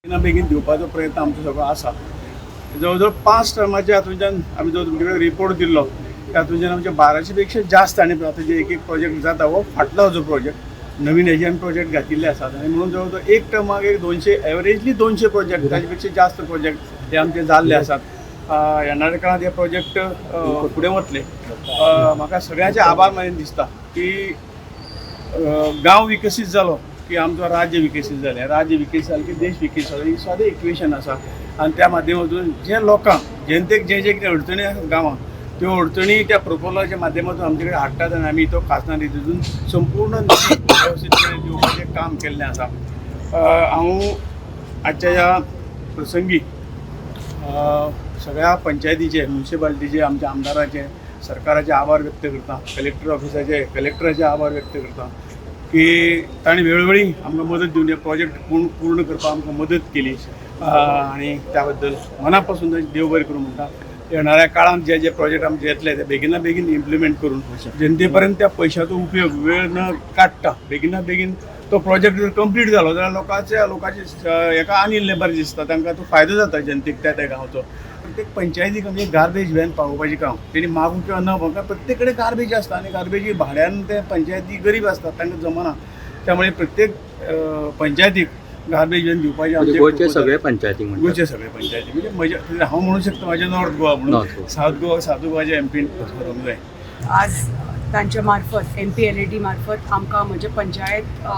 बेगिना बेगीन दिवपाचो प्रयत्न आमचो सगळो आसा. जवळ जवळ 5 टर्माच्या हातूंच्यान आमी जो तुमचे कडेन रिपोर्ट दिल्लो, तातूंच्यान आमचे 1200 पेक्षा जास्त आनी आतां जे एक एक प्रोजेक्ट जाता हो फाटलो जो प्रोजेक्ट नवीन हेजे आमी प्रोजेक्ट घातिल्ले आसात. आनी म्हणून जवळ जवळ एक टर्माक एक 200, एवरेजली 200 प्रोजेक्ट, ताजे पेक्षा जास्त प्रोजेक्ट हे आमचे जाल्ले आसात. येणाऱ्या काळात हे प्रोजेक्ट फुडें वतले. म्हाका सगळ्यांचे आभार मानीन दिसता की गांव विकसीत जालो की आमचो राज्य विकसीत जालें, राज्य विकसीत जालें की देश विकसीत जालो. ही सादें इक्वेशन आसा. आनी त्या माध्यमातून जे लोकांक, जनतेक जे जे कितें अडचणी आसात गांवांत, त्यो अडचणी त्या प्रपोजलाच्या माध्यमातून आमचे कडेन हाडटात आनी आमी तो खासदार निधीतून संपूर्ण निधी वेवस्थीतपणे दिवपाचें काम केल्लें आसा. हांव आजच्या ह्या प्रसंगी सगळ्या पंचायतीचे, म्युनिसिपालिटीचे, आमच्या आमदाराचे, सरकाराचे आभार व्यक्त करता. कलेक्टर ऑफिसाचे, कलेक्टराचे आभार व्यक्त करता की ताणें वेळोवेळी आमकां मदत दिवन हे प्रोजेक्ट पूर्ण पूर्ण करपाक आमकां मदत केली आनी त्या बद्दल मना पासून देव बरें करूं म्हणटा. येणाऱ्या काळांत जे जे प्रोजेक्ट आमचे येतले ते बेगिना बेगीन इम्प्लिमेंट करून जनते पर्यंत त्या पयशाचो उपयोग वेळ न काडटा बेगिना बेगीन तो प्रोजेक्ट जर कंप्लीट जालो जाल्यार लोकांचे हेका आनी बरें दिसता, तांकां तो फायदो जाता जनतेक त्या त्या गांवचो. प्रत्येक पंचायतीक आमी गार्बेज व्हॅन पावोवपाचें काम तेणी मागूं किंवा न मागूं, कारण प्रत्येक कडेन गार्बेज आसता आनी गार्बेजी भाड्यान ते पंचायती गरीब आसता, तांकां जमना. त्यामुळे प्रत्येक पंचायतीक गार्बेज व्हॅन दिवपाचें म्हणजे आमचें गोंयचे proposal. सगळे पंचायतीक म्हणटा. गोंयचे सगळे पंचायती म्हणजे म्हज्या, हांव म्हणूं शकता म्हाजें नॉर्थ गोवा म्हणून. North Goa. South Goa, south गोवाचे एमपीन करूंक जाय. आज तांच्या मार्फत, एमपीएलएडी मार्फत आमकां म्हज्या पंचायत अ,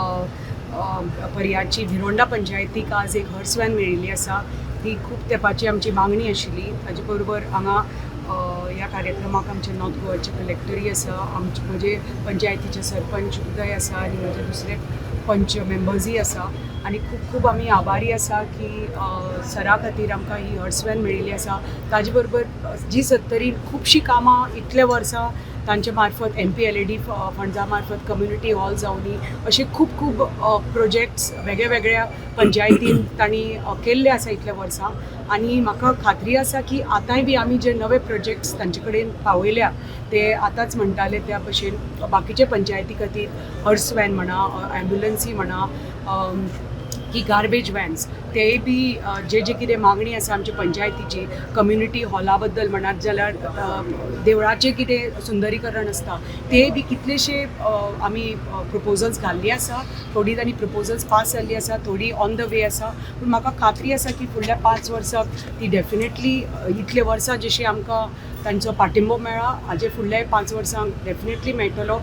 अ, पर्याची भिरोंडा पंचायतीक आज एक हर्स व्हॅन मेळिल्ली आसा. ती खूब तेंपाची आमची मागणी आशिल्ली. ताजे बरोबर हांगा ह्या कार्यक्रमाक आमचे नॉर्थ गोवाचे कलेक्टरूय आसा, आमचे म्हजे पंचायतीचे सरपंच उदय आसा आनी म्हजे दुसरे पंच मेंबर्सूय आसा. आनी खूब खूब आमी आभारी आसा की सरा खातीर आमकां ही हर्स व्हॅन मेळिल्ली आसा. ताजे बरोबर जी सत्तरीन खुबशीं कामां इतले वर्सां तांचे मार्फत, एमपीएलएडी फंड्सा मार्फत कम्युनिटी हॉल जावनी, अशे खूब खूब प्रोजेक्ट्स वेगळ्या वेगळ्या पंचायतीन तांणी केल्ले आसा इतल्या वर्सां. आनी म्हाका खात्री आसा की आतांय बी आमी जे नवे प्रोजेक्ट्स तांचे कडेन पावयल्या, ते आतांच म्हणटाले त्या भशेन बाकीचे पंचायती खातीर हर्स व्हॅन म्हणा, ॲम्ब्युलन्सी म्हणा की गार्बेज व्हॅन्स, तेय बी जे जे कितें मागणी आसा आमच्या पंचायतीची, कम्युनिटी हॉला बद्दल म्हणात जाल्यार देवळाचें कितें सुंदरीकरण आसता, तेय बी कितलेशे आमी प्रपोजल्स घाल्ली आसा. थोडी तांणी प्रपोजल्स पास जाल्ली आसा, थोडी ऑन the वे आसा. पूण म्हाका खात्री आसा की फुडल्या 5 वर्साक ती डेफिनेटली, इतले वर्सां जशी आमकां तांचो पाठिंबो मेळ्ळा, हाजे फुडल्या 5 वर्सांक डेफिनेटली मेळटलो.